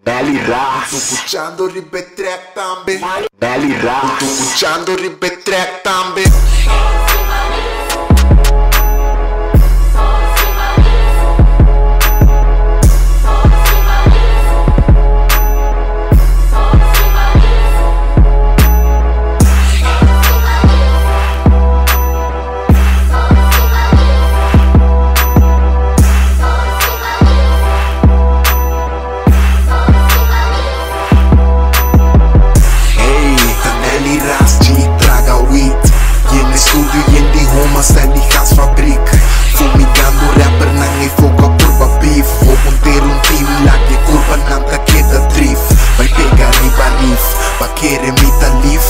Nelly Ras. Escuchando riba e track tambe. Nelly Ras. Escuchando riba e track tambe. Hey, ta Nelly Ras G, traga weed. Yen studio, yen di home, style di gasfabriek. Fumigando rapper nan e foca purba beef. Hopi un team, laat je curva nan ta keda drift. Vai pega riba riff, pa kere mi ta lief.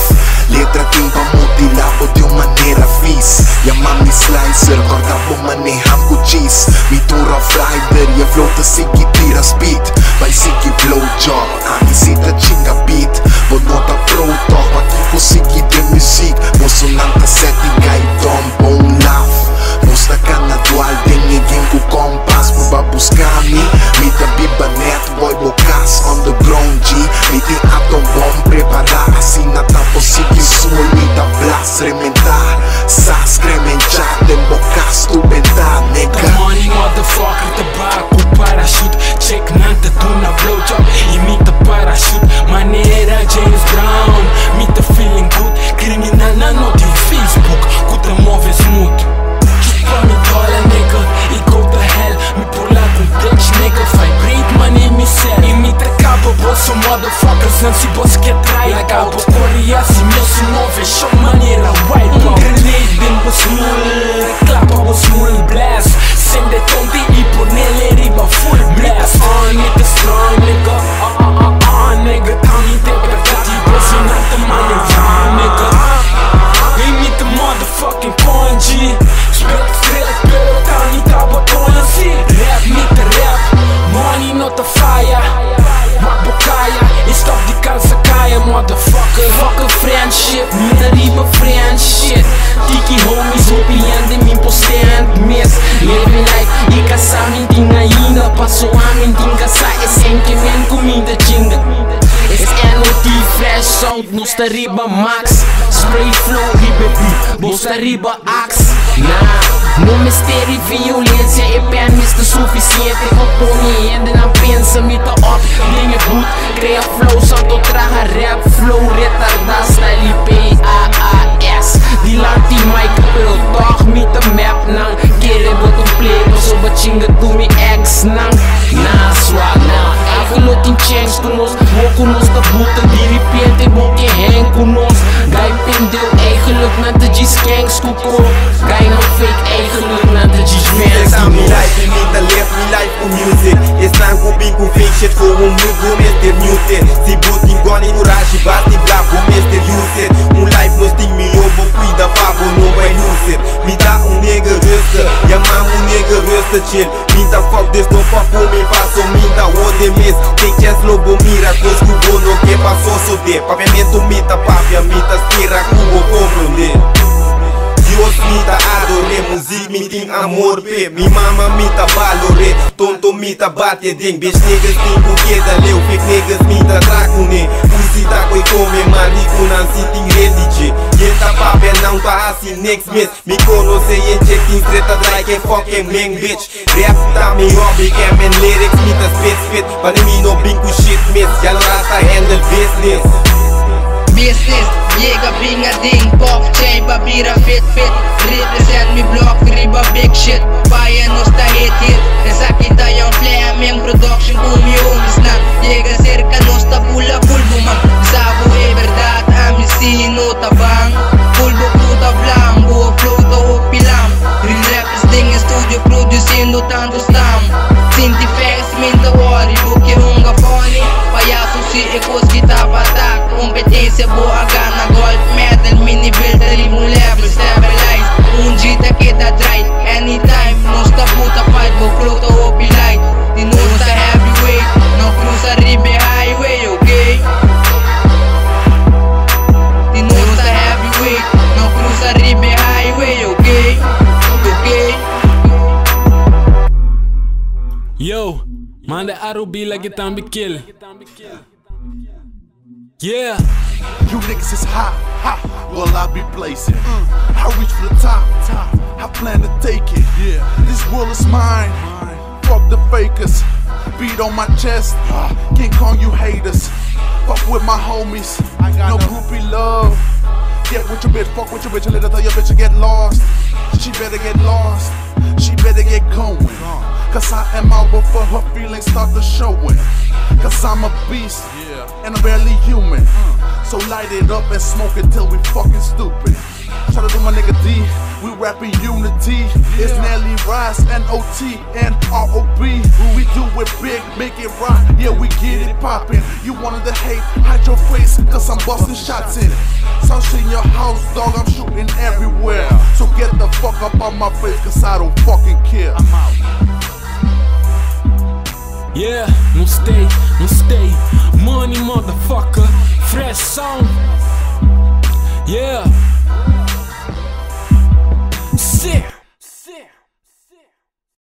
Letra tin pa mutila bo di un manera vies. Yama mi slicer, corta bo maneham ku cheese. Mi ta un rough rider, je flow ta sigui tira speed. Vai sigui blowjob, ami si ta chinga beat. Bo no ta pro toch, ma kiko sigui den muziek. Boso nan ta seti gaidon, bon laf. Nos ta kana dual den e game ku kompas. Purba buska mi, mi ta biba net, boy bo kas on the ground G. Mi tin atom bomb prepara, asina ta bo sigui school. Mi ta blast, rementa, sas, kremencha, den bo kas tu benta, nigga. Money motherfucker tabaco parachute. Check nan ta duna blowjob imita parachute. Manera James Brown, mi ta feeling good. Criminal na no tin Facebook, ku ta move smooth. Chupa mi dollar nigga, i go to hell. Mi por la ku bitch nigga, vibrate money mi cell. Imita cabo boso motherfuckers, nan si bos ke try out. Corre assim mesmo move show manera wipe out. Grenade den bo smoel, klapa bo smoel blast. Sende tonti i ponele riba full blast. On nigga strong nigga, ah ah ah ah nigga. Tami te verdade, boso nan te money wrong nigga. Imita motherfucking Ponji. Spit straight, pero tani tabo si. Rap mita rap, money not the fire. Wak bokaya, e stop di cansa kaya motherfucker. Fuck a friendship, mita riba friendship. Tiki homies, hopi ande min postand miss. Living life, e casa mintin ainda. Passo a mintin casa, é sem que men comida chinga. Es NOT fresh out, nos ta riba max. Spray flow, riba beat, bos ta riba axe. Nah, no mistério violência e pen mister suficiente. Pa pone ende na pensa, mi ta up, den e boot. Crea flow, santo traga rap flow. Retarda style P-A-A-S. Dilanti mic, pero toch mi ta map nang. Kere botong play, paso ba chinga tu mi ex nang. Nah, swag nah, eigenlijk tin chance ku nos. Bo ku nos ta buta, di repente bo ke hang ku nos. Guy pendeu, eigenlijk na de G-skanks kuko. Guy no fake, eigenlijk na de G-fans Esta ku mi nos. Life, mi ta live mi life ku music. Esnan ku bin ku fake shit gewoon mute, bo mester mute. Si bo tin gun e courage, basti bla, bo mester use it. Un life nos tin mi bo cuida pa bo no vai lose it. Mi ta un nigga rustig, ja mama un nigga rustig chill. Mi ta fuck dus no fuck ku mi paso, mi ta hode mis. Take chance lo bo mira, cos ku bo no ke paso so de. Papiamento mi ta papia, mi ta spera ku bo comprende. Dios mi ta adore, muziek mi tin amor pe. Mi mama mi ta valore, tonto mi ta bate ding. Bitch niggas tin ku keda leu, fake niggas mi ta trakune. Pussy ta koi come, marico nan si tin religie. Yen ta papia não ta hasi next miss. Mi conoce yen check tin straight dry ke fucking man bitch. Rap ta mi hobby, men lyrics mi ta spit spit. Wanneer mi no bin ku shit miss, ya lo rasta handle business. Business, llega binga ding. Pop chain pa bira fit fit. Represent mi block riba big shit. Paya nos ta hit hit. Esaki ta yung Fleming production ku mi homies nang. Llega cerca nos ta pula pulbo man. Sabo e verdad, ami si no tabang. Pulbo puta vlam, boa flow ta hopilam. Real rappers ding in studio producindo tanto slam. Sinti facts, minta worry, boke unga funny. Payaso si e cos kita batak. Competência boa gana gold medal. Mini build mo level stabilize. Un G ta kita dry anytime. Nos ta puta fight, bo flow ta hopi light. Di nos ta heavyweight. R.O.B. like tambe kill. Yeah. You niggas is hot, hot. Well, I be blazing. I reach for the top, top. I plan to take it. Yeah. This world is mine. Fuck the fakers. Beat on my chest. King Kong, you haters. Fuck with my homies. No groupie love. Get with your bitch, fuck with your bitch, and let her tell your bitch to get lost. She better get lost. She better get going. 'Cause I am out before her feelings start to showing. 'Cause I'm a beast, and I'm barely human. So light it up and smoke it till we fucking stupid. Shout out to my nigga D, we rapping unity. It's Nelly Rice, N-O-T, and R-O-B. We do it big, make it rock, yeah, we get it poppin'. You wanted to hate, hide your face, 'cause I'm busting shots in it. So in your house, dog, I'm shooting everywhere. So get the fuck up on my face, 'cause I don't fucking care. I'm out. Yeah, no stay, no stay. Money, motherfucker. Fresh sound. Yeah.